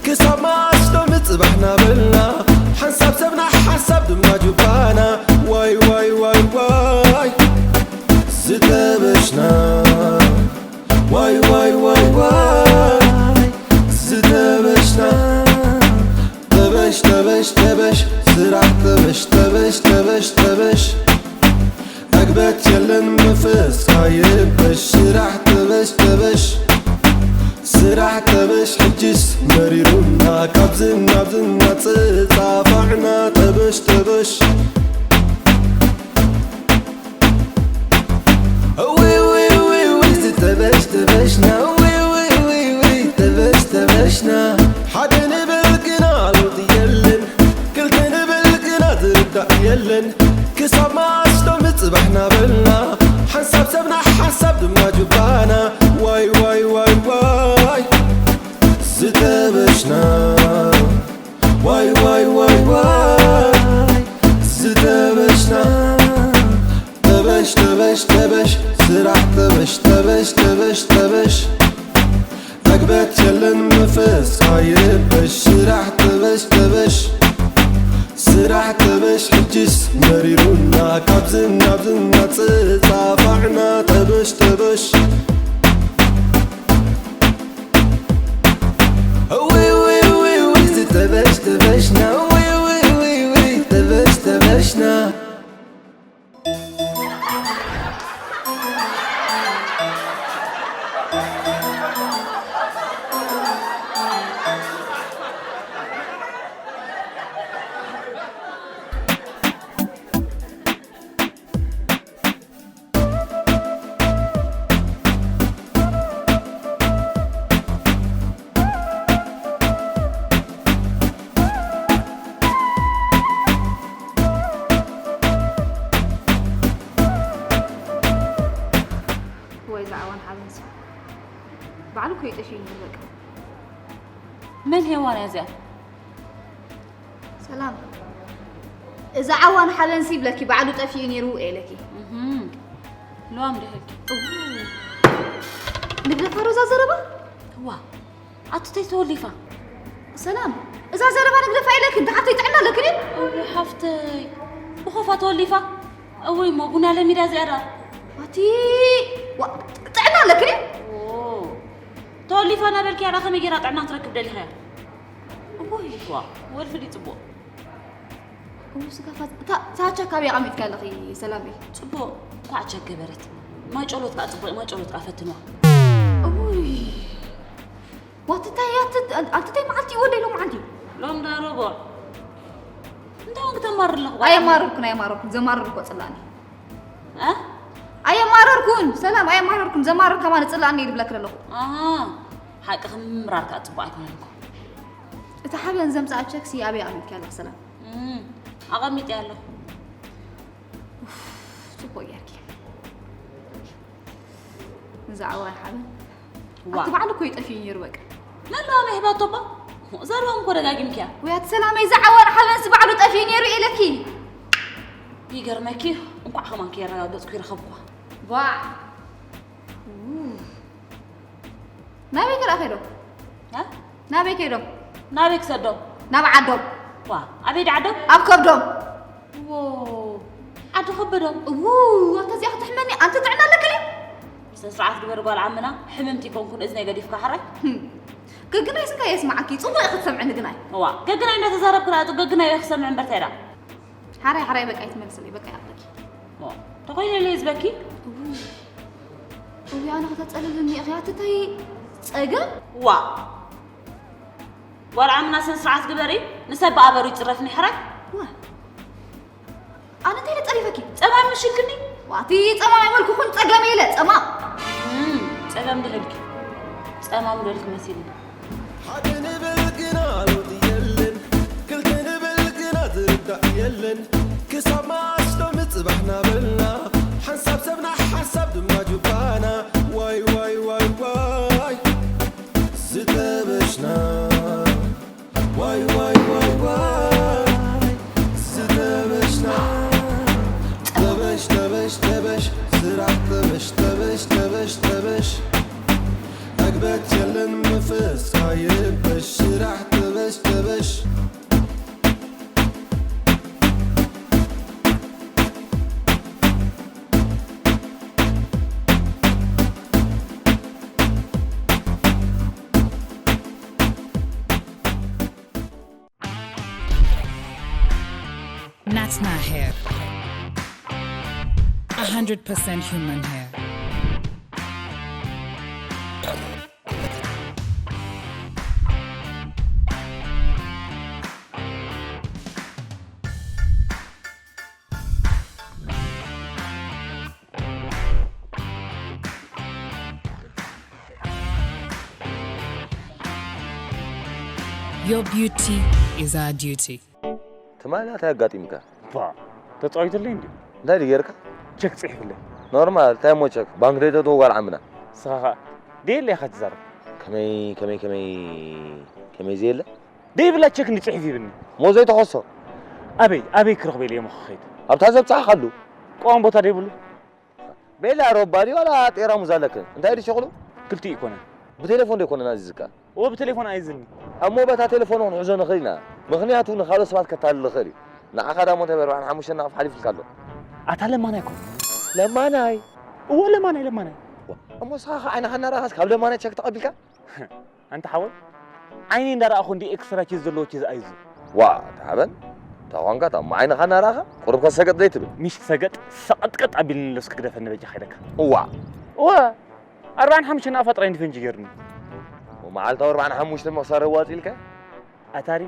ክሳብ መዓስ ሎሚ ጽባሕ ናበልና ሓንሳብ ሰብና ሓንሳብ ድማ ጁባና ዋይ ዋይ ዋይ ዋይ ዝተበሽና ዋይ ዋይ ዋይ ዋይ ዝተበሽና ተበሽ ተበሽ ተበሽ ስራሕ ተበሽ ተበሽ ተበሽ ተበሽ ዕግበት የለን መንፈስካ ይረበሽ ስራሕ ተበሽ ተበሽ ስራሕ ተበሽ ሕጅስ መሪሩና ካብዚ ናብዚ እናተጻፋዕና ተበሽ ተበሽ ውይ ውይ ውይ ውይ ዝተበሽ ተበሽና ውይ ውይ ውይ ውይ ተበሽ ተበሽና ሓደ ንብል ግና ለውጢ የለን ክልተ ንብል ግና ዝርዳእ የለን ክሳብ መዓስ ዶ ምጽባሕ ናበልና ሓንሳብ ሰብና ሓንሳብ ድማ ጁባና ዋይ ዋይ ዋይ ዋይ ዝተበሽና ዋይ ዋይ ዋይ ዋይ ዝተበሽና ተበሽ ተበሽ ተበሽ ስራሕ ተበሽ ተበሽ ተበሽ ተበሽ ዕግበት የለን መንፈስካ ይረበሽ ስራሕ ተበሽ ተበሽ ስራሕ ተበሽ ሕጅስ መሪሩና ካብዚ ናብዚ እናተጻፋዕና ተበሽ ተበሽ ውይ ውይ ውይ ውይ ዝተበሽ ተበሽና ውይ ውይ ውይ ውይ ተበሽ ተበሽና ወይ ዛዕባን ሓበንሲ ባዕሉ እኮ ይጠፍእኒ በቃ። መን ሄዋን እያ እዚኣ? ሰላም፣ እዛ ዓዋን ሓበንሲ ይብለኪ ባዕሉ ጠፊኡ ነይሩ እየ ኢለኪ። እህም፣ ልዋም ዶ ኢልኪ? ንግደፋ ዶ እዛ ዘረባ? እዋ፣ ኣቱተይ ተወሊፋ። ሰላም፣ እዛ ዘረባ ንግደፋ ኢለኪ እንተ ሓፍተይ ጥዕና ኣለኪ ድዩ? እወ ሓፍተይ፣ ብኾፋ ተወሊፋ። እወይ እሞ ቡና ለሚዳ እዚኣ ደኣ። ኣቲ፣ ዋ፣ ጥዕና ኣለኪ ድዩ? ኦ፣ ተወሊፋ እናበልኪ ያዳ ከመይ ጌራ ጥዕና ክትረክብ ደሊኻያ? እወይ፣ ዋ፣ ወልፊ ድዩ ጽቡቕ? እሞ ስጋፋት፣ እታ፣ እታ ቻካ ኣበይ ኣቐሚጥካ ኣለኺ ሰላመይ? ጽቡቕ፣ እንኳዕ ቸክ ገበረት። ማይ ጨሎት ከኣ ጽቡቕ፣ ማይ ጨሎት ከኣ ፈትንዋ። እውይ። ዋትታይ፣ ኣትት-፣ ኣንትታይ መዓልቲ እዩ ወደይ ሎመዓልቲ? ሎም ዳ ሮቦዕ። እንታይ ወንክ ተማርር ኣለኹ? ኣየማረርኩን፣ ኣየማረርኩን። ዘማርር እኮ ጽላእኒ። እ? ኣየማረርኩን፣ ሰላም፣ ኣየማረርኩን። ዘማርር ከማን ጽላእኒ እዩ ዝብለኪ ዘለኹ። ኣሃ። ሓቂ ክምራር ከኣ ጽቡቕ ኣይኮነን እኮ። እታ ሓበን ዘምጽኣ ቸክሲ ኣበይ ኣቐሚጥካ ኣለኺ ሰላም? እም፣ ኣቐሚጠያ ኣለኹ። ኡፍ፣ ጽቡቕ ጌርኪ። ንዛ ዓዋን ሓበን። ዋ። ኣቲ በዓል እኮ ይጠፍዩ ነይሩ በቃ። መን ደኣ መይ ሂባቶ እባ? ዘረባኦም እኮ ደጋጊምክያ። ወይ ኣቲ ሰላመይ፣ እዛ ዓዋን ሓበንሲ ባዕሉ ጠፍዩ ነይሩ ኢለኪ። ይገርመኪ፣ እንኳዕ ከማን ከየረጋገጽኩ ይረኸብኳ። ዋ። ኡ። ናበይ ከ ደኣ ከይዶም? እ? ናበይ ከይዶም? ናበይ ክሰዶም? ናብ ዓዶም። ዋ፣ ኣበይ ደኣ ዓዶም? ኣብ ከብዶም። ዎ፣ ዓዲ ከበዶም። እዉ፣ ኣታ እዚኣ ክትሕመኒ፣ ኣንቲ ጥዕና ኣለኪ ድዩ? ስነ ስርዓት ግበሪ ጓል ዓምና፣ ሕምምቲ ይኮንኩን እዝነይ ገዲፍካ ሕራይ። ህም። ገግናይ ስካ የስማዓኪ፣ ጽቡቕ ኢኺ ትሰምዕኒ ግናይ። እዋ፣ ገግናይ እንዳተዛረብኩ ደኣ፣ ገግናይ ኢኺ ክሰምዕ እምበር እንታይ ደኣ? ሓራይ ሓራይ በቃ ይትመልስለይ በቃ ይኣኽለኪ። ሞ ተኾይነ ኢለ ዝበኪ። እውይ ኣነ ከተጸልልኒ ኢኺ ኣትተይ ጸገም። ዋ ጓል ዓምና ስነ ስርዓት ግበሪ። ንሰብ ብኣበሩ ይጽረፍኒ ሕራይ። ዋ ኣነ እንታይ ኢለ ጸሪፈኪ? ጸማም ምሽልክኒ። ዋቲ ጸማም ኣይበልኩኹን ጸገም ኢለ ጸማም። እም፣ ጸገም ድህልኪ ጸማም ደልክ መሲልኒ። ሓደ ንብል ግና ለውጢ የለን ክልተ ንብል ግና ዝርዳእ የለን ክሳብ መዓስ ዶ ምጽባሕና በልና ሓንሳብ ሰብና ሓንሳብ ድማ ጁባና ዋይ ዋይ ዋይ ዋይ ዝተበሽና ዋይ ዋይ ዋይ ዋይ ዝተበሽና ተበሽ ተበሽ ተበሽ ስራሕ ተበሽ ተበሽ ተበሽ ተበሽ የለን መፈስ ካየበሽ ስራሕ ተበሽ ተበሽ። Natna hair. A hundred percent human hair. Your beauty is our duty. ትማሊ እንታይ ኣጋጢምካ? ባ ተጻዊትለይ እንዲ እንታይ ድጌርካ? ቸክ ጽሒፍለይ። ኖርማል እንታይ ሞ ቸክ ባንክ ደይተትዎ ጓል ዓምና። ስኻ ኸኣ ደየለ ኢኻ ትዛረብ። ከመይ ከመይ ከመይ ከመይ ዘየለ ደይብላ ቸክ እንዲ ጽሒፍ ይብኒ። ሞ ዘይተኸሶ ኣበይ ኣበይ ክረኽበ ኢለ እየ ሞ ክኸይድ። ኣብታ ዘብጻሕካሉ ቀዋም ቦታ ደይብሉ ቤላ ሮባ ድዩ ዋላ ጤራሙዝ ኣለክን እንታይ ድሸቕሉ? ክልቲኡ ይኮነን። ብቴሌፎን ደይኮነን ኣዚዝካ። እዎ ብቴሌፎን ኣይዝኒ። እሞ በታ ቴሌፎን ክንሕዞ ንኽእል ኢና። ምኽንያቱ ንኻልኦት ሰባት ከታልል ይኽእል እዩ። ንዓኻ ዳሞ እንታይ በርባዕን ሓሙሽተን ናቕፍ ሓሊፉልካ ኣሎ። ኣታ ለማናይ ኮን ለማናይ እዎ ለማናይ ለማናይ እሞ ንስኻ ኸዓ ዓይንኻ እናረኣኻስ ካብ ለማናይ ቸክ ተቐቢልካ? ኣንታ ሓወይ ዓይኒ እንዳረኣኹ እንዲ ኤክስትራ ቺዝ ዘለዎ ቺዝ ኣይዙ። ዋ ተሓበን ተኾንካ ታሞ ዓይንኻ እናረኣኻ ቁሩብ ከሰገጥ ዘይትብል። ምሽ ሰገጥ ሰቐጥቀጥ ኣቢልኒ ኣለስ ክግደፈኒ በጃ ኸይደካ። እዋ እወ ኣርባዕን ሓሙሽተን ኣፋጥራይ እንዲ ፈንጂ ገይርኒ። መዓልታዊ ኣርባዕን ሓሙሽተን ምኽሳር ኣዋፂልካ? ኣታሪ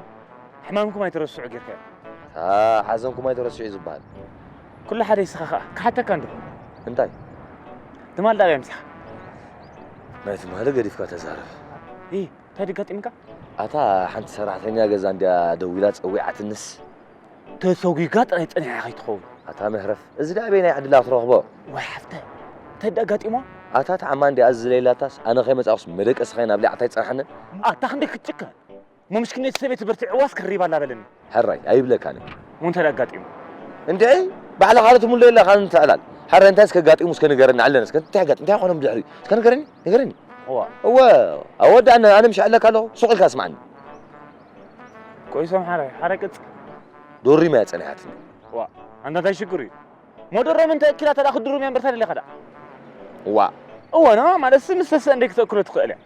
ሕማምኩም ኣይትረስዑ ጌርካዮ። እታ ሓዘንኩም ኣይተረስዑ እዩ ዝበሃል። ኩሉ ሓደ ይስኻ ኸኣ ክሓተካ እንዶ። እንታይ? ትማል ዳብያ ምሳኻ። ናይ ትማሊ ገዲፍካ ተዛረብ። እ እንታይ ደጋጢምካ? ኣታ ሓንቲ ሰራሕተኛ ገዛ እንድያ ደዊላ ፀዊዓትንስ። ተሰጒጋ ጥራይ ጸኒሓ ከይትኸውን። ኣታ መህረፍ እዚ ዳበይ ናይ ዕድላ ክትረኽቦ። ወይ ሓፍታይ እንታይ ደጋጢሞ? ኣታ ተዓማ እንድያ እዚ ለይላታስ ኣነ ከይመፃኹስ መደቀሲ ኸይን ኣብ ሊዓታ ኣይፀንሓንን። ኣታ ክንደይ ክትጭከን። እሞ ምሽክነይቲ ሰበይቲ በርቲዕዋስ ክሪባ ኣላ በለኒ። ሕራይ ኣይብለካን። እሞ እንታይ ኣጋጢሙ? እንድዒ ባዕልኻ ዶ ትምለዮ ኣለኻ ንትዕላል። ሕራይ እንታይ እስከ ኣጋጢሙ እስከ ንገረኒ ኣለኒ እስከ እንታይ ኣጋጢሙ እንታይ ኮነ ብድሕሪ እስከ ንገረኒ ንገረኒ። እዋ እወ ኣወዳእና ኣነ ምሽ ኣለካ ኣለኹ ሱቕ ኢልካ ስማዕኒ። ቆይሶም ሓራይ ሓራይ ቅጽ ዶሪማ እያ ጸኒሓትኒ። እዋ ኣንታ እንታይ ሽግር እዩ? ሞደሮም እንታይ እኪላ ተዳ ክድሩም እያ እምበር ተደሊኻ ዳ እዋ እወ ና ማለት ምስ ተስአ እንደ ክትእክሎ ትኽእል እያ።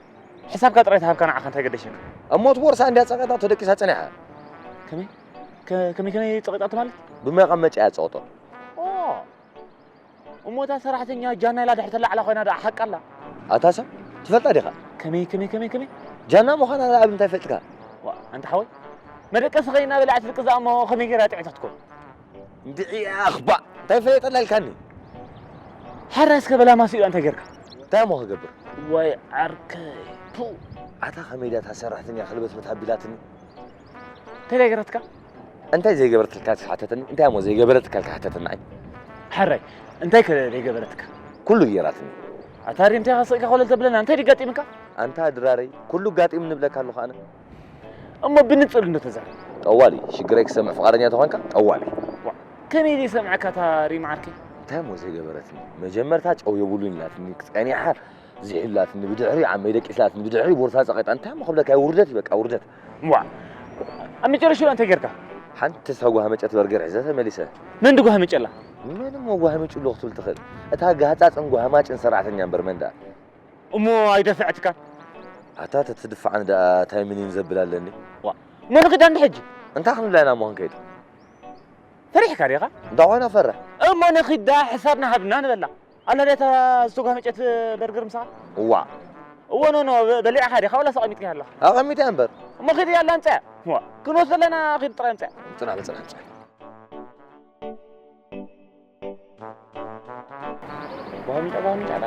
ሕሳብካ ጥራይ ተሃብካ ንዓኻ እንታይ ገደሸካ? እሞ እቲ ቦርሳ እንድያ ጸቒጣ ተደቂሳ ጸኒሓ። ከመይ ከ- ከመይ ከመይ ጸቒጣቶ ማለት? ብመቐመጫ እያ ጸቕጦ። ኦ እሞ እታ ሰራሕተኛ ጃና ኢላ ድሕሪ ተላዕላ ኮይና ደኣ ሓቃ ኣላ። ኣታ ሰብ ትፈልጣ ዲኻ? ከመይ ከመይ ከመይ ከመይ? ጃና ምዃና ደኣ ብምንታይ ፈልጥካ? ዋ ኣንታ ሓወይ መደቀሲ ኸይና በላዕቲ ደቂ ዝኣሞ ከመይ ገይራ ጥዕታ ትኮን? እንድዒ ኣኽባእ እንታይ ፈለጠላ ኢልካኒ? ሓራ እስከ በላ ማስኡ እንታይ ጌርካ? እንታይ እሞ ክገብር? ዋይ ዓርከይ ፑ ኣታ ከመይ ድያ እታ ሰራሕተኛ ክልበት መት ኣቢላትኒ? እንታይ ደኣ ገረትካ? እንታይ ዘይገበረትልካ ኢልካ ሓተተኒ? እንታይ እሞ ዘይገበረትልካ ኢልካ ሓተተኒ ንዓይ? ሓራይ እንታይ ከ ዘይገበረትካ? ኩሉ ገይራትኒ። ኣታ ድዩ እንታይ ኢኻ ስቕ ኢልካ ኮለል ተብለና እንታይ ድዩ ኣጋጢምካ? ኣንታ ድራረይ ኩሉ ኣጋጢምኒ እብለካ ኣለኹ ኣነ። እሞ ብንጹር እንዶ ተዛረብ። ጠዋሊ ሽግረይ ክሰምዕ ፍቓደኛ ተኾንካ ጠዋሊ። ዋእ ከመይ ዘይሰምዓካ እታ ሪም ዓርከይ? እንታይ እሞ ዘይገበረትኒ? መጀመርታ ጨው የብሉን ኢላትኒ ጸኒሓ ዝሒላትኒ ብድሕሪ ዓመይ ደቂስላትኒ ብድሕሪ ቦርሳ ጸቒጣ እንታይ እሞ ክብለካ እየ ውርደት እዩ በቃ ውርደት። ዋእ ኣብ መጨረሽኡ እንታይ ጌርካ? ሓንቲ ተጓሃመጨት በርገር ሒዘ ተመሊሰ። መን ድጓሃመጨላ? መን እሞ ጓሃመጭ ኣሎ ክትብል ትኽእል? እታ ጋህጻጽን ጓሃማጭን ሰራሕተኛ እምበር መን ደኣ? እሞ ኣይደፍዐትካን? ኣታ ተትድፍዓኒ ደኣ ታይ ምኒን ዘብል ኣለኒ? ዋእ እሞ ንኺዳ እንዲ ሕጂ። እንታይ ክንብላ ኢና እሞ ክንከይድ? ፈሪሕካ ዲኻ? እንዳ ኾይና ፈርሕ። እሞ ንኺዳ ሕሳብና ሃብና ንበላ። ኣላ ድያ እታ ዝተጓመጨት በርገር ምሳኻ? እዋ። እዎ ኖ ኖ በሊዕኻ ዲኻ ወላስ ኣቐሚጥካ ኣለኻ? ኣቐሚጠያ እምበር። እሞ ኺድ ያላ ኣምፅያ። እዋ። ክንወስዶ ኣለና ኺድ ጥራይ ኣምፅያ። ፅናሕ ፅናሕ ፅናሕ። ጓሃሚጫ ጓሃሚጫ ዳ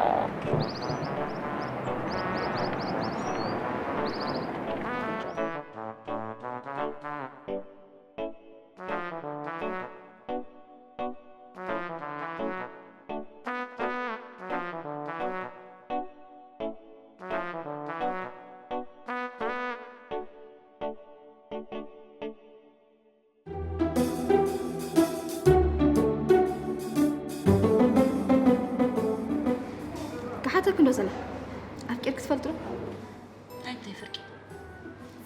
ክሓተክ እንዶ ዘላ ኣፍቂርክ ትፈልጥ ዶ? እንታይ እንታይ ፍርቂ?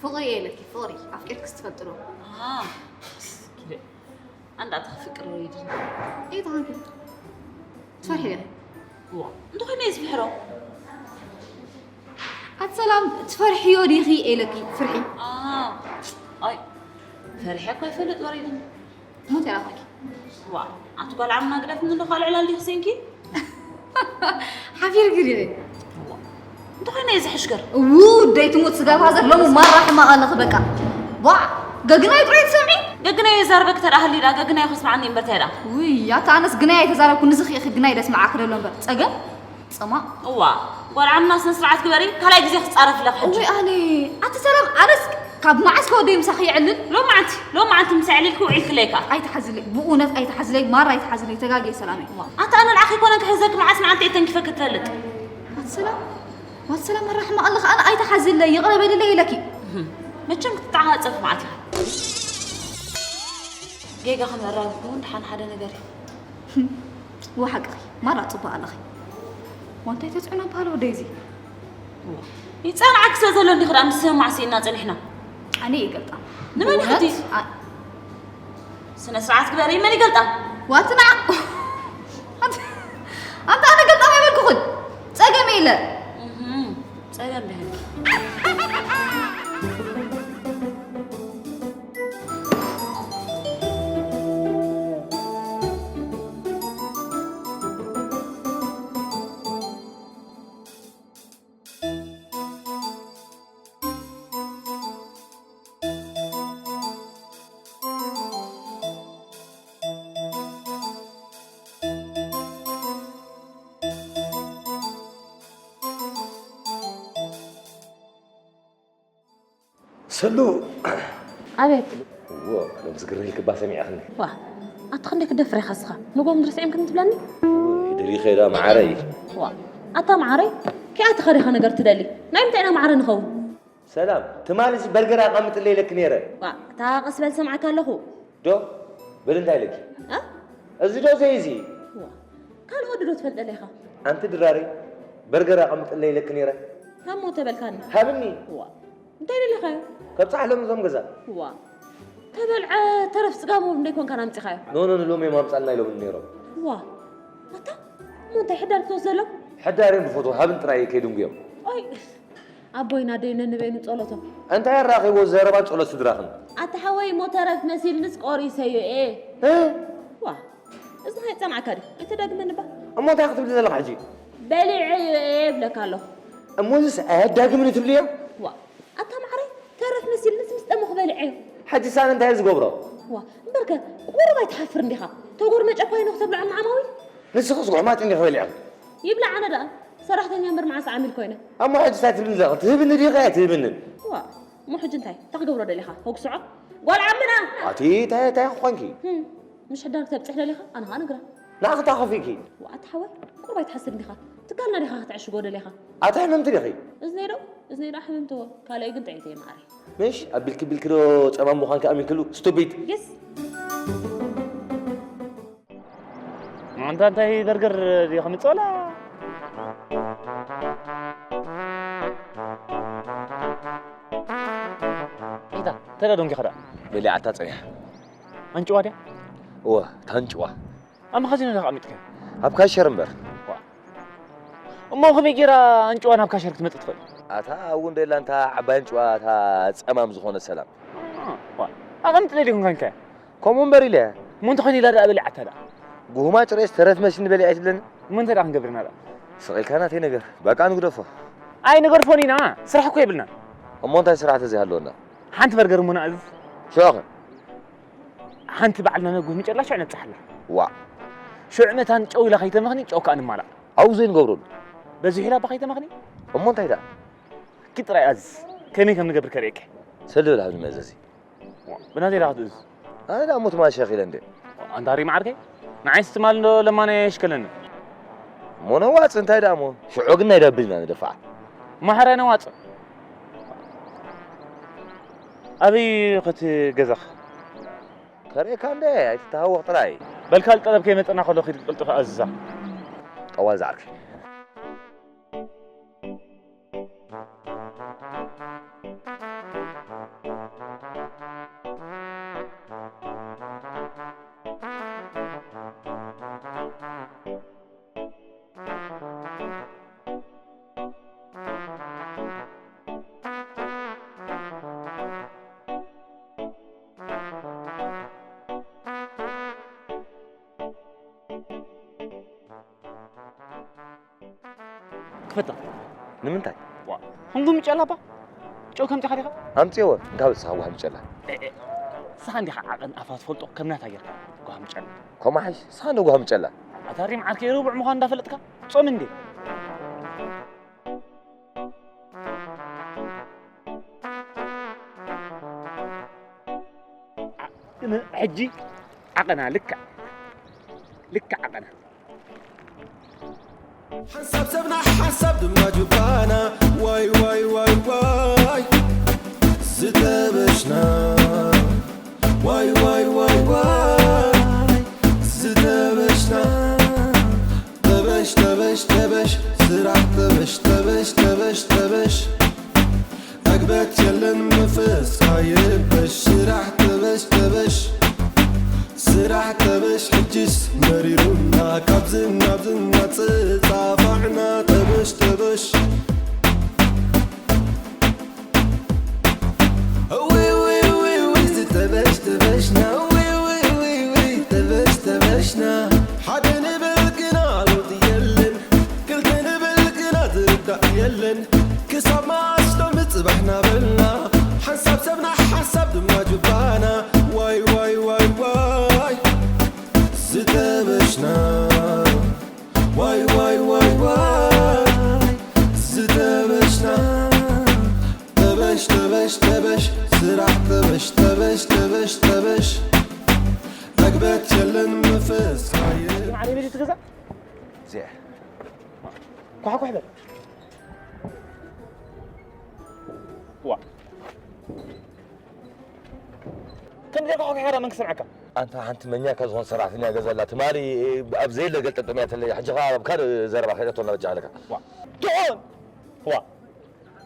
ፍቕሪ እየ ኢለኪ፣ ፍቕሪ ኣፍቂርክስ ትፈልጢ ዶ? ኣሃ። ኪደ ኣንዳ ተኽፍቅር ወይድን። እንታይ ተኾንኪ? ትፈርሒ ዲኺ? ዋ፣ እንተኾነ እየ ዝፍሕሮ። ኣቲ ሰላም፣ ትፈርሕዮ ዲኺ ኢለኪ፣ ፍርሒ። ኣሃ። ኣይ፣ ፈሪሐ እኳ ይፈልጥ ወሪድን። ሞት ያራፋኪ። ዋ፣ ኣቲ ጓል ዓምና ግደፍ ምን ዶ ካልዕ ላል ዲኽሴንኪ? ሓፊር ግሪሪ። እንተኾነ እየ ዝሕሽከር። ው፣ ደይ ትሙት ስጋ ፋዘር ሎሙ ማራ ሕማቕ ኣለኺ በቃ። ዋ፣ ገግናይ ጥራይ ትሰምዒ? ገግናይ የዛርበክ ተደኣ ሃልዩ ደኣ፣ ገግናይ ከስምዓኒ እምበር እንታይ ደኣ? ውይ፣ ኣታ ኣነስ ግናይ ኣይተዛረብኩ፣ ንስኺ ኢኺ ግናይ ደስምዓኪ ደሎ እምበር። ጸገም? ጽማእ። እዋ፣ ጓል ዓምና ስነ ስርዓት ግበሪ፣ ካልኣይ ግዜ ክጻረፍ ኣለክ ሕጂ። እወይ ኣነ፣ ኣቲ ሰላም፣ ኣነስ ካብ መዓስ ከወደይ ምሳኺ ይዕልል? ሎማዓንቲ፣ ሎማዓንቲ ምስ ኣዕሊልኪ ውዒልክለይ ከኣ። ኣይትሓዝለይ፣ ብእውነት ኣይትሓዝለይ፣ ማራ ኣይትሓዝለይ፣ ተጋግየ ሰላመይ። እዋ፣ ኣቲ ኣነ ንዓኺ ኮነ ክሕዘኪ መዓስ መዓልቲ ኣይተንኪፈኪ ትፈልጥ። ኣቲ ሰላም፣ ኣቲ ሰላም፣ ኣራሕማ ኣለኻ፣ ኣነ ኣይትሓዝለይ፣ ይቕረ በልለይ ኢለኪ። እህም፣ መቸም ክትተዓጻጸፍ መዓት ኢኻ። ጌጋ ክንራብ እውን ደሓን ሓደ ነገር እዩ። ወሓቅኺ፣ ማራ ጽቡቕ ኣለኺ። ዋንታይ ተጽዕኖ በሃሎ ወደይ እዚ? ይጸንዓኪ ስለ ዘሎ እንዲኺ ደኣ ምስ ስምማዕ ስኢንና ጸኒሕና። ኣነ ይገልጣ። ንመን ኢኺ ብእውነት እቲ? ኣ- ስነ ስርዓት ግበሪ፣ መን ይገልጣ? ዋትና። ኣንተ ኣነ ገልጣ ኣይበልኩኽን። ጸገም የለ። እህም፣ ጸገም ድሕን። ሰሉ። ኣቤት። እዎ፣ ሎም ዝግርህ ክባ ሰሚዕኽኒ። ዋ፣ ኣቲ ክንደይ ክደፍር ኢኻ እስኻ? ንጎም ድርስ ዒም ክንትብለኒ? እዎ፣ ደሊኸ ኢላ መዓረይ። ዋ፣ ኣታ መዓረይ፣ ኪኣ ተኸሪኻ ነገር ትደሊ። ናይ ምንታይ ኢና መዓረ ንኸውን? ሰላም፣ ትማሊ እዚ በርገር ኣቐምጥለይ ኢለኪ ነይረ። ዋ፣ እታ ቀስ በል ሰምዓካ ኣለኹ። ዶ? በል እንታይ ኢለኪ? እ? እዚ ዶ ዘይ እዚ? ዋ፣ ካልእ ወዲ ዶ ትፈልጠለይ ኢኻ? ኣንቲ ድራሪ፣ በርገር ኣቐምጥለይ ኢለኪ ነይረ። ሃሞ ተበልካኒ። ሃብኒ። ዋ፣ እንታይ ደሊኻዮ? ከብጽሓሎም እዞም ገዛ። ዋ፣ ተበልዐ ተረፍ ጽጋቦም እንደ ይኮንካ ኣምጺኻዮ። ኖ፣ ኖ፣ ኖ፣ ሎሚ እዮም ኣምጻልና ኢሎም ነይሮም። ዋ፣ ኣታ፣ እሞ እንታይ ሕዳር ክትወስደሎም? ሕዳር እዮም ዝፈትዉ፣ ሃብን ጥራይ ከይድንጉዮም። ኦይ፣ ኣቦይና ደይ ነንበይኑ ጸሎቶም። እንታይ ኣራኺብዎ ዘረባን ጸሎት ስድራኽን? ኣታ ሓወይ፣ እሞ ተረፍ መሲልንስ ቆሪሰዮ እየ። እ? ዋ፣ እዚ ከይጸንዓካ ድዩ? ኣይተዳግመኒ እባ። እሞ እንታይ ክትብሊ ዘለኻ ሕጂ? በሊዐዮ እየ እብለካ ኣለኹ። እሞ እዚስ ኣየዳግምን ትብልዮ? ዋ፣ ኣታ ማዕረይ፣ ተረፍ መሲልንስ ምስ ጠመኹ በሊዐዮ። ሕጂ ሳነ እንታይ ዝገብሮ? ዋ፣ እምበርከ፣ ቁሩብ ኣይትሓፍር እንዲኻ? ተጎርመጨ እኳ ኢኖ ክተብልዖ መዓማዊ? ንስኽስ ጉሕማጥ እንዲኺ በሊዕኺ። ይብላዕ ኣነ ደኣ፣ ሰራሕተኛ እምበር መዓስ ዓሚል ኮይነ። እሞ ሕጂ እንታይ ትብልኒ ዘለኺ? ትህብኒ ዲኺ ኣይትህብንን? ዋ፣ እሞ ሕጂ እንታይ? እንታይ ክገብሮ ደሊኻ? ከጉስዖ? ጓል ዓምና! ኣቲ እንታይ፣ እንታይ ክኾንኪ? ህም፣ ምሽ ሕዳር ክተብጽሕ ደሊኻ? ኣነ ኸኣ ነግራ። ንዓኺ እንታይ ከፊእኪ? ዋ፣ ኣታ ሓወይ፣ ቁሩብ ኣይትሓስብ እንዲኻ? ትካልና ዲኻ ከተዕሽጎ ደሊኻ? ኣቲ ሕምምቲ ዲኺ? እዝነይ ዶ? እዝነይ ዶ ሕምምቲ እዎ? ካልኣይ ግን ጥዕይቲ እየ ማዕረይ። ምሽ ኣቢልኪ ቢልኪ ዶ ጸማም ምዃንኪ ኣሚንክሉ? ስቱፒድ። የስ። ኣንታ እንታይ በርገር ድዮ ከምጽእ ወላ? ኢታ፣ ተዳ ዶንኪ ኸዳ? በሊዓታ ጸኒሓ። ኣንጭዋ ድያ? እወ፣ እታ ኣንጭዋ። ኣብ መኻዚኖ ዶ ኣቐሚጥካ? ኣብ ካሸር እምበር። ዋ። እሞ ከመይ ጌራ ኣንጭዋ ናብ ካሸር ክትመጽእ ትኽእል? ኣታ ኣብኡ እንደ ኢላ እንታ ዓባይ ኣንጭዋ እታ ጸማም ዝኾነ ሰላም። ዋ። ኣቐምጥለይ ዲኹም ካንካ? ከምኡ እምበር ኢለ። እሞ እንተኾይኑ ኢላ ደኣ በሊዓታ ደኣ። ጉህማ ጭሬስ ተረፍ መሲኒ በሊዐ ኣይትብለኒ? እሞ እንታይ ደኣ ክንገብር ኢና ደኣ? ስቕ ኢልካ ናተይ ነገር። በቃ ንግደፎ። ኣይንገድፎን ኢና። ስራሕ እኮ የብልናን። እሞ እንታይ ስራሕ ተዘይሃለወና? ሓንቲ በርገር እሞ ንኣዝዝ። ሽዑኸ? ሓንቲ ባዕልና ነጉህ ምጨላ ሽዑ ነብጽሓላ። ዋእ። ሽዑ መታን ጨው ኢላ ከይተመኽኒ ጨው ከኣ ንማላእ። ኣብኡ ዘይንገብረሉ። በዚሑ ኢላ እባ ከይተመኽኒ። እሞ እንታይ ደኣ? ኪድ ጥራይ ኣዝዝ። ከመይ ከም ንገብር ከርእየካ። ሰልብል ሃብኒ መእዘዚ። ዋእ፣ ብናተይ ደኣ ክትእዝዝ። ኣነ ደኣ ሞት ማል ሸኽ ኢለ እንደ። ኣንታ ሪም ዓርከይ፣ ንዓይስ ትማል እንዶ ለማነ የሽከለኒ። እሞ ነዋጽ እንታይ ደኣ እሞ? ሽዑ ግን ናይ ዳብል ኢና ንደፍዓ። ማሕረ ነዋጽ። ኣበይ ኸቲ ገዛኻ? ከርእየካ እንደ ኣይትተሃወኽ ጥራይ። በል ካልእ ጠለብ ከይመጸና ከሎ ኺድ ቅልጥፍ ኣዝዛ። ጠዋል ዝዓርከይ። ክፈታ። ንምንታይ? ዋ፣ ሕንጉ ምጨላ እባ። ጨው ከምጺኻ ዲኻ? ኣምጺእዎ። እንታይ ኣውጽኻ ጓህ ምጨላ? ኤ፣ ኤ፣ ንስኻ እንዲኻ ዓቐን ኣፋ ትፈልጦ፣ ከም ናታ ጌርካ ጓህ ምጨላ። ከምኡ ሓይሽ፣ ንስኻ እንዶ ጓህ ምጨላ። ኣታ ሪም ዓርከይ ርቡዕ ምዃን እንዳፈለጥካ ጾም እንዴ? ዓ-፣ ን-፣ ሕጂ ዓቐና ልክዕ፣ ልክዕ ዓቐና። ሓንሳብ ሰብና ሓንሳብ ድማ ጁባና፣ ዋይ ዋይ ዋይ ዋይ ዝተበሽና፣ ዋይ ዋይ ዋይ ዋይ ዝተበሽና። ተበሽ ተበሽ ተበሽ ስራሕ ተበሽ ተበሽ ተበሽ ተበሽ። ዕግበት የለን መንፈስካ ይረበሽ ስራሕ ተበሽ ተበሽ። ስራሕ ተበሽ ሕጅስ መሪሩና ካብዚ ናብዚ እናተጻፋዕና ተበሽ ተበሽ። እውይ እውይ እውይ እውይ ዝተበሽ ተበሽና እውይ እውይ እውይ እውይ ተበሽ ተበሽና። ሓደ ንብል ግና ለውጢ የለን ክልተ ንብል ግና ዝርዳእ የለን። ክሳብ መዓስ ዶ ምጽባሕ ናበልና ሓንሳብ ሰብና ሓንሳብ ድማ ጁባና። ዋይ ዋይ ዋይ ዋይ ዝተበሽና። ዋይ ዋይ ዋይ ዋይ ዝተበሽና። ተበሽ ተበሽ ተበሽ ስራሕ ተበሽ ተበሽ ተበሽ ተበሽ። ዕግበት የለን መንፈስ ካየ። ዓረቤት ትገዛ እዚኣ። ኳሕኳሕ በል። ዋ። ከም ዘይኳሕኳሕ ኢኻ መን ክሰምዓካ? ኣንታ ሓንቲ መኛካ ዝኾን ሰራሕተኛ ገዛ ኣላ። ትማሊ ኣብ ዘየለ ገልጠጠም እያ ተለያ። ሕጂ ኸኣ ኣብ ካልእ ዘረባ ከይደቶ እናበጃ ኣለካ። ዋ። ትኾን። ዋ።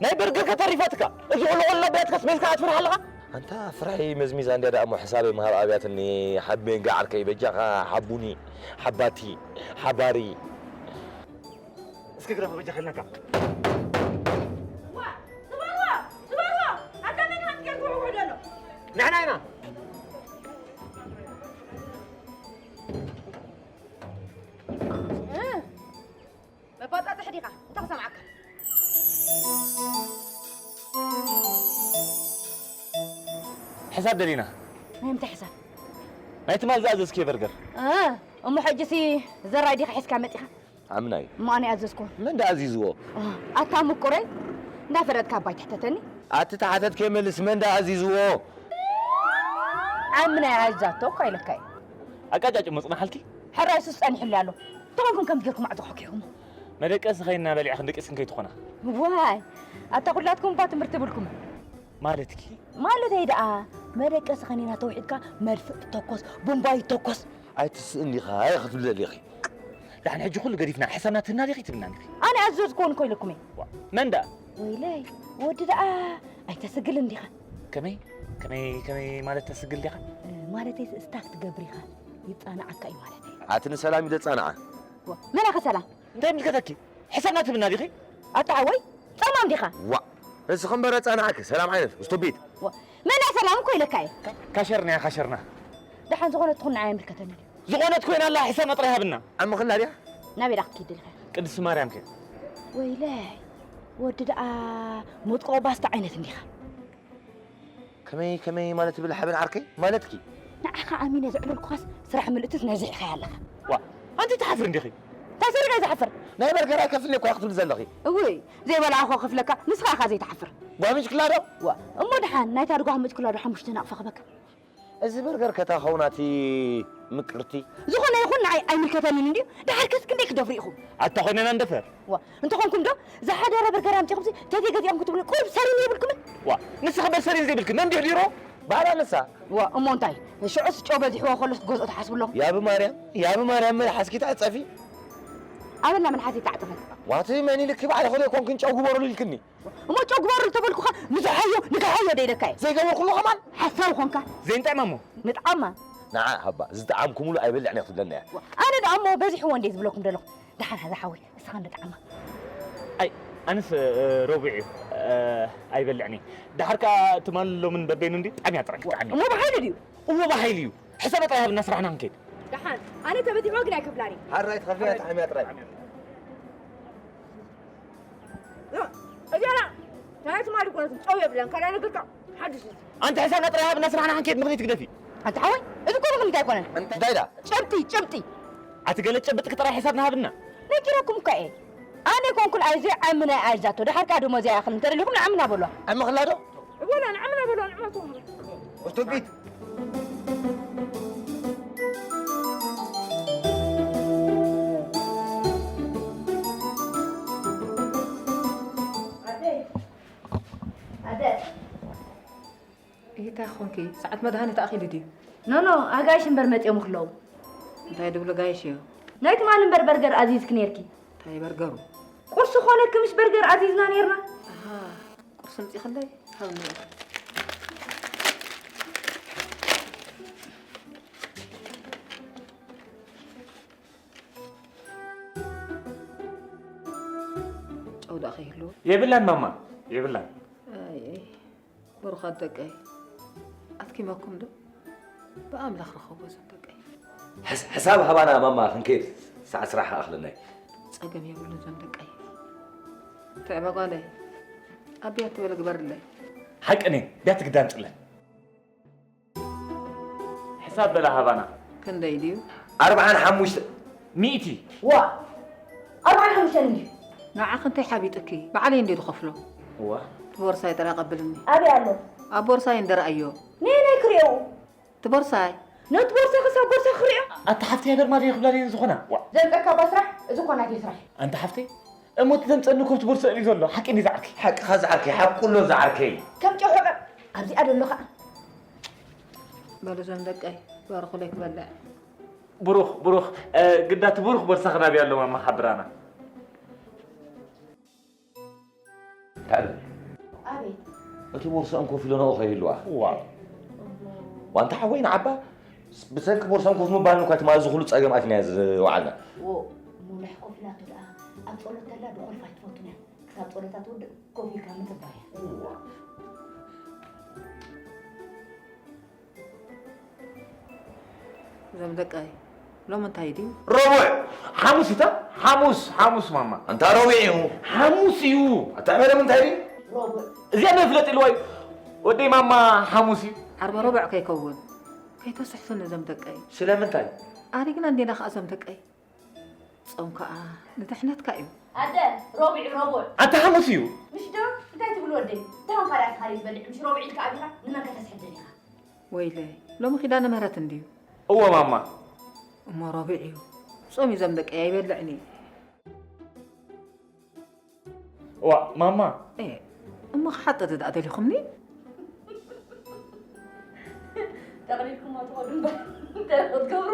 ናይ በርገር ከተሪፋትካ። እዚ ኩሉ ወላ ቢያትካስ ሜልካ ኣትፍርሕ ኣለኻ? ኣንታ ፍርሒ መዝሚዛ እንድያ ደኣ እሞ ሕሳበይ ምሃብ ኣብያትኒ። ሓቤን ገዓርከይ በጃኻ ሓቡኒ። ሓባቲ። ሓባሪ። እስኪ ግረፍ በጃኻ ኢልናካ። ዋ፣ ስበርዋ፣ ስበርዋ። ኣታ መን ሃት ጌርኩ ውሑድ ኣሎ? ንሕና ኢና። እ፣ መባጻጽሒ ዲኻ? እንታይ ክሰምዓካ? ሕሳብ ደሊና። ናይ ምንታይ ሕሳብ? ናይ ትማል ዝኣዘዝክዮ በርገር። እ፣ እሞ ሕጂሲ ዘራይ ዲኻ ሒዝካ መጺኻ? ዓምናይ። እሞ ኣነ ኣዘዝኩ። መን ደኣ ኣዚዝዎ? እ፣ ኣታ ምቁረይ፣ እንዳፈረድካ ኣባይ ትሕተተኒ? ኣቲ ተሓተትከ መልስ፣ መን ደኣ ኣዚዝዎ? ዓምናይ ኣዛቶ እኮ ኢለካ እየ። ኣቃጫጭ መጽናሓልኪ? ሕራይ ሱስ ጸኒሕሉ ኣሎ። ተኾንኩም ከምዚ ጌርኩም ኣዕጥቑ ጌርኩም። መደቀሲ ኸይንና በሊዕኽን ደቂስክን ከይትኾና። ዋይ፣ ኣታ ኩላትኩም እባ ትምህርቲ ብልኩም። ማለትኪ? ማለተይ ደኣ፣ መደቀሲ ኸኒና ተውሒድካ መድፍእ ይተኮስ፣ ቡምባ ይተኮስ። ኣይትስእን ዲኻ፣ ኣይ ክትብል ደሊኺ። ደሓን ሕጂ ኩሉ ገዲፍና፣ ሕሳብና ትህብና ዲኺ ትብልና ዲኺ? ኣነ ኣዘዝኩ እኮ ኢለኩም እየ። ዋ፣ መን ደኣ? ወይለይ፣ ወዲ ደኣ ኣይተስግልን ዲኻ? ከመይ? ከመይ፣ ከመይ ማለት ተስግል ዲኻ? እ፣ ማለተይ ስታፍ ትገብር ኢኻ፣ ይጻንዓካ እዩ ማለተይ። ኣቲ ንሰላም እዩ ዘጻንዓ። ዋ፣ መን ኣኸ ሰላም? እንታይ ይምልከተኪ? ሕሳብና ትብልና ዲኺ? ኣታ ሓወይ፣ ጸማም ዲኻ? ዋእ፣ ንስኺ እምበር ኣጻንዓኪ፣ ሰላም ዓይነት፣ ስቱፒድ። ዋ፣ መን እያ ሰላም እኮ ኢለካ እየ። ካ-፣ ካሸርና እያ፣ ካሸርና። ደሓን ዝኾነት ትኹን ንዓይ ኣይምልከተንን እዩ። ዝኾነት ኮይና ኣላ፣ ሕሳብና ጥራይ ሃብና። ዓምኽላ ድያ? ናበይ ዳ ክትከይድ ደሊኻ? ቅድስቲ ማርያም ከ? ወይለይ፣ ወዲ ደኣ መጥቆ ባስታ ዓይነት እንዲኻ። ከመይ፣ ከመይ ማለት ትብል ሓበን ዓርከይ? ማለትኪ? ንዓኻ ኣሚነ ዘዕለልኩኻስ ስራሕ ምልእትስ ነዚሕኻያ ኣለኻ። ዋ፣ ኣንቲ ትሓፍሪ እንዲኺ? እንታይ ሰሪቐ እየ ዝሓፍር? ናይ በርገር ኣይከፍልኒ እኮ ክትብሊ ዘለኺ። እውይ፣ ዘይበላዕኹ ክፍለካ፣ ንስኻ ኢኻ ዘይትሓፍር። ጓህ ምጭክላ ዶ? ዋ፣ እሞ ደሓን፣ ናይታ ድጓህ ምጭክላ ዶ ሓሙሽተ ናቕፋ ክበካ? እዚ በርገር ከታ ኸውናቲ ምቅርቲ። ዝኾነ ይኹን ንዓይ ኣይምልከተንን እንድዩ። ደሓር ከስ ክንደይ ክደፍሩ ኢኹም? ኣታ ኾይነና እንደፈር። ዋ፣ እንተኾንኩም ዶ ዝሓደረ በርገር ኣምጺኹምሲ ተዘይ ገዚኦም ክትብሉ ቁሩብ ሰሪን የብልኩምን? ዋ፣ ንስኺ በል ሰሪን ዘይብልኪ መን ድሕዲሮ? ባላ ንሳ። ዋ፣ እሞ እንታይ? ሽዑስ ጨው በዚሕዎ ከሎስ ክገዝኦ ትሓስቡ ኣለኹም? ያብ ማርያም፣ ያብ ማርያም መልሓስኪ ተዕጸፊ። ኣበላ መልሓሰይ ተዓጠፈት። ዋቲ መን ኢልኪ ባዕልኺ ዶ ኣይኮንክን ጨው ግበሩሉ ኢልክኒ? እሞ ጨው ግበሩሉ ተበልኩኻ ንዝሓዮ ንግሓዮ ዶ ኢለካ እየ? ዘይገበርኩሉ ከማን? ሓሳብ ኾንካ። ዘይንጠዕማ እሞ። ንጥዓማ። ንዓ ሃባ ዝጠዓምኩምሉ ኣይበልዕን እየ ክትብለና እያ። ኣነ ደኣ እሞ በዚሕዎ እንድየ ዝብለኩም ዘለኹ። ደሓን ሓዛ ሓወይ እስኻ እንድጥዓማ። ኣይ ኣነስ ረቡዕ እዩ ኣይበልዕን እየ። ደሓር ከኣ ትማልን ሎምን በበይኑ እንድዩ ጣዕምያ ጥራይ ክጥዓም እዩ። እሞ ብሓይሊ ድዩ? እዎ ብሓይሊ እዩ። ሕሳብ ጥራይ ሃብና ስራሕና ክንከይድ። ደሓን ኣነ ተበቲዕዋ ግን ኣይከፍላን እየ። ሓራይ ትኸፍልያ ጥዓምያ ጥራይ። እዚኣና ናይ ትማሊ ኮነት ጨው የብለን ካልኣ ነገር ከዓ ሓድሽ እዩ። ኣንቲ ሕሳብና ጥራይ ሃብና ስራሕና ክንከይድ ምኽንያት ግደፊ። ኣንቲ ሓወይ እዚ ኮነ ምንታይ ኣይኮነን። እንታይ ዳ? ጨብጢ ጨብጢ። ኣቲ ገለ ጨብጥኪ ጥራይ ሕሳብና ሃብና። ነጊረኩም እኳ እየ። ኣነ ኮንኩን ኣይዘ ዓሚ ናይ ኣይዛቶ ደሓር ከዓ ደሞዝ ኣይኣኽል እንተደሊኹም ንዓምና በሏ። ዓሚ ኽላ ዶ? ወላ ንዓምና በሎ ንዓምና ተምሩ። እቱቢት ኣደ ኣደ ይታ ኾንኪ ሰዓት መድሃኒ ተኣኺሉ ድዩ? ኖኖ ኣጋይሽ እምበር መፂኦም ክለዉ እንታይ ድብሉ ጋይሽ እዮ ናይ ትማሊ እምበር በርገር ኣዚዝክ ነርኪ እንታይ በርገሩ ቁርሲ ኮነኪ ምሽ በርገር ኣዚዝና ነርና ቁርሲ ምፂኽለይ ሃብኒ ጨው ደኣ ከይህልዎ የብላን ማማ የብላን ብሩኻት ደቀይ ኣትኪመኩም ዶ ብኣምላኽ ርኸቦ ዘም ደቀይ ሕሳብ ሃባና ማማ ክንከይድ ሰዓት ስራሕ ኣኽለናይ ጸገም የብሉ ዘም ደቀይ ትዕበ ጓለይ ኣቢያ ትበለ ግበርለይ ሓቅኒ ቢያ ትግዳን ጥለን ሕሳብ በላ ሃባና ክንደይ ድዩ ኣርብዓን ሓሙሽተ ሚእቲ ዋ ኣርብዓን ሓሙሽተን እንድዩ ንዓኺ እንታይ ሓቢጥኪ ባዕለይ እንድየ ዝኸፍሎ እዋ ቦርሳይ ጥራይ ቀብልኒ ኣበይ ኣሎ ኣብ ቦርሳይ እንደ ረኣዮ ነየናይ ክርእየው እቲ ቦርሳይ ነቲ ቦርሳ ክሳብ ቦርሳ ክርእዮ ኣታ ሓፍተይ ሃገር ማለየ ክብላ ድየን ዝኾና ዘምፀካ ባ ስራሕ እዚ እኮ ናተይ ስራሕ ኣንታ ሓፍተይ እሞ እቲ ዘምፀኒ እኮ እቲ ቦርሳ እዩ ዘሎ ሓቂ እንዲ ዝዓርኪ ሓቅኻ ዝዓርኪ ሓቁሎ ዝዓርከይ ከም ጨው ሕቐ ኣብዚኣ ደሎ ከዓ በሉ እዞም ደቀይ ባርኹለይ ክበልዕ ብሩኽ ብሩኽ ግዳ እቲ ብሩኽ ቦርሳኺ ናበይ ኣሎ ማማ ሓብራና ታዲያ ኣቤት እቲ ቦርሳኦም ኮፍ ኢሎ ንኡ ከይህልዋ ዋው ዋንታ ሓወይ ንዓባ ብሰንኪ ቦርሳኦም ኮፍ ምባል እኳ ትማሊ እዚ ኩሉ ፀገም ኣቲና ዝወዓልና ዎ ሙሉሕ ኮፍ ኢላቶ ደኣ ኣብ ፀሎት ተላ ድኾልፍ ኣይትፈቱን እያ ክሳብ ፀሎታ ትውድእ ኮፍ ኢልካ ምፅባይ እያ እዞም ደቀይ ሎም እንታይ ድዩ? ረቡዕ ሓሙስ እታ ሓሙስ ሓሙስ ማማ እንታ ረቡዕ እዩ ሓሙስ እዩ ኣታ መደብ እንታይ ድዩ እዚኣ መፍለጥ ኢልዋ እዩ ወደይ ማማ ሓሙስ እዩ ዓርበ ረቡዕ ከይከውን ከይተስሕቱኒ እዞም ደቀይ ስለምንታይ ኣሪግና እንዴና ከዓ እዞም ደቀይ ጾም ከዓ ንድሕነትካ እዩ ኣደ ረቡዕ ረቡዕ ኣታ ሓሙስ እዩ ምሽ ዶ እንታይ ትብል ወደይ እንታይ ኾንካ ደኣ ስኻ ዘይትበልዕ ምሽ ረቡዕ ኢልካ ኣቢኻ ንመን ከተስሕት ደሊኻ ወይለይ ሎሚ ኪዳነ ምህረት እንድዩ እወ ማማ እሞ ረቡዕ እዩ ጾም እዩ ዘም ደቀይ ኣይበልዕን እዩ እዋ ማማ እሞ ክሓጥጥ ደኣ ደሊኹምኒ ጠቕሊልኩሞ ትኸዱ እምበር እንታይ ክትገብሩ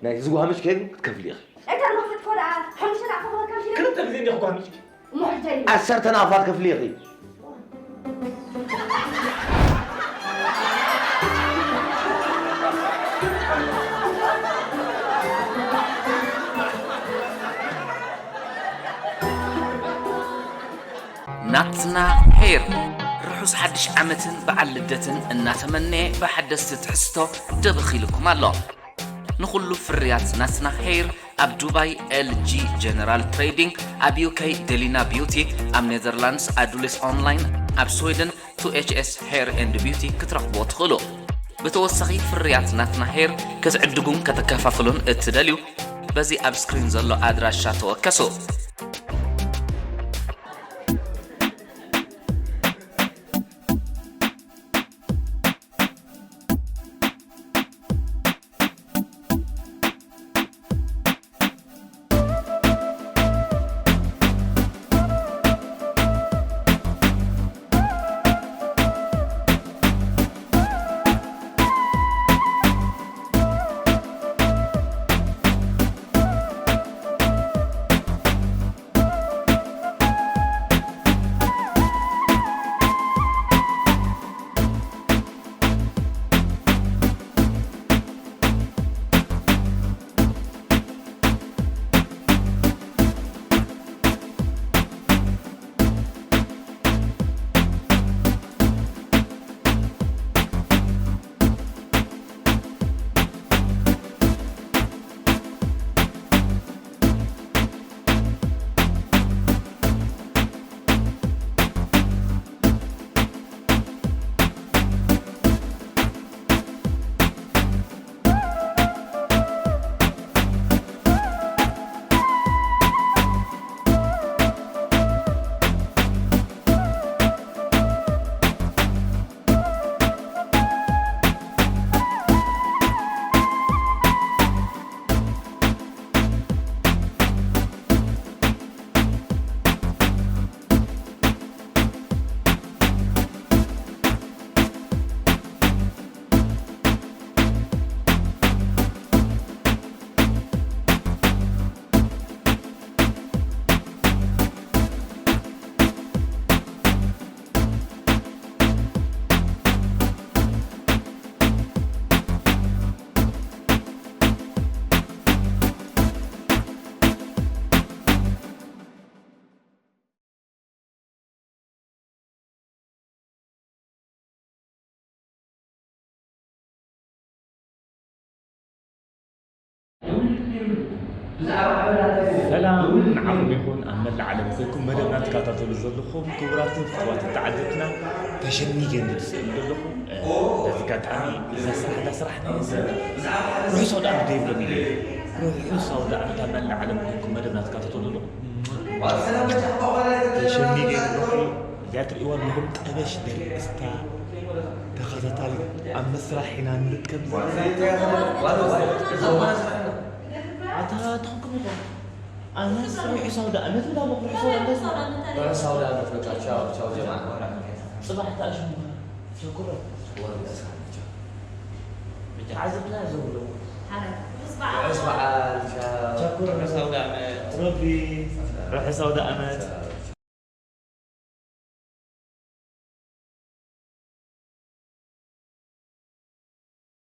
ናይ ዝጓሃምሽ ከይዱ ክትከፍሊ ኢኺ እንታይ ጓሃምሽ ኮ ደኣ ሓሙሽተ ደኣ ክኽበካ ምሽ ክልተ ግዜ እንዲኹ ጓሃምሽ እሞ ሕጂ ዓሰርተ ናቕፋ ትከፍሊ ኢኺ ናትና ሄር ርሑስ ሓድሽ ዓመትን በዓል ልደትን እናተመነየ ብሓደስቲ ትሕዝቶ ደበኽ ኢልኩም ኣሎ። ንኹሉ ፍርያት ናትና ሄር ኣብ ዱባይ ኤል ጂ ጀነራል ትሬዲንግ፣ ኣብ ዩ ኬ ደሊና ቢዩቲ፣ ኣብ ኔዘርላንድስ ኣዱሊስ ኦንላይን፣ ኣብ ስዊድን ቱ ኤች ኤስ ሄር ኤንድ ቢዩቲ ክትረኽብዎ ትኽእሉ። ብተወሳኺ ፍርያት ናትና ሄር ክትዕድጉን ከተከፋፍሉን እትደልዩ በዚ ኣብ ስክሪን ዘሎ ኣድራሻ ተወከሱ። ሰላም ንዓኹም ይኹን ኣብ መላእ ዓለም ኮይንኩም መደብና ትከታተሉ ዘለኹም ክቡራትን ፍትዋትን ተዓዘብትና። ተሸሚገ ንብል ስእሊ ዘለኹ። በዚ ኣጋጣሚ እዛ ስራሕ እዛ ስራሕ ናይ ሰብ ርሑስ ኣውደ ዓመት ዘይብሎም ኢለ ርሑስ ኣውደ ዓመት ኣብ መላእ ዓለም ኮይንኩም መደብና ትከታተሉ ዘለኹም። ተሸሚገ ንብለኹ። እዚኣ ትርእይዋ ኣለኹም ጠበሽ ደርእስታ ተኸታታሊ ኣብ መስራሕ ኢና ንርከብ ዘለና። ኣታ ትኽክል ኢኹም። ኣነ ስራሕ ርሑስ ኣውደ ዓመት እብል ኣለኹ። ርሑስ ኣውደ ዓመት። ርሑስ ኣውደ ዓመት። በቃ ቻው ቻው ጀማዓ። ጽባሕ ተኣሽሙ ቸኩረ። ተዓዘብትና ዘብሎ። ርሑስ በዓል ቻው። ቸኩረ። ርሑስ ኣውደ ዓመት። ሮቢ። ርሑስ ኣውደ ዓመት።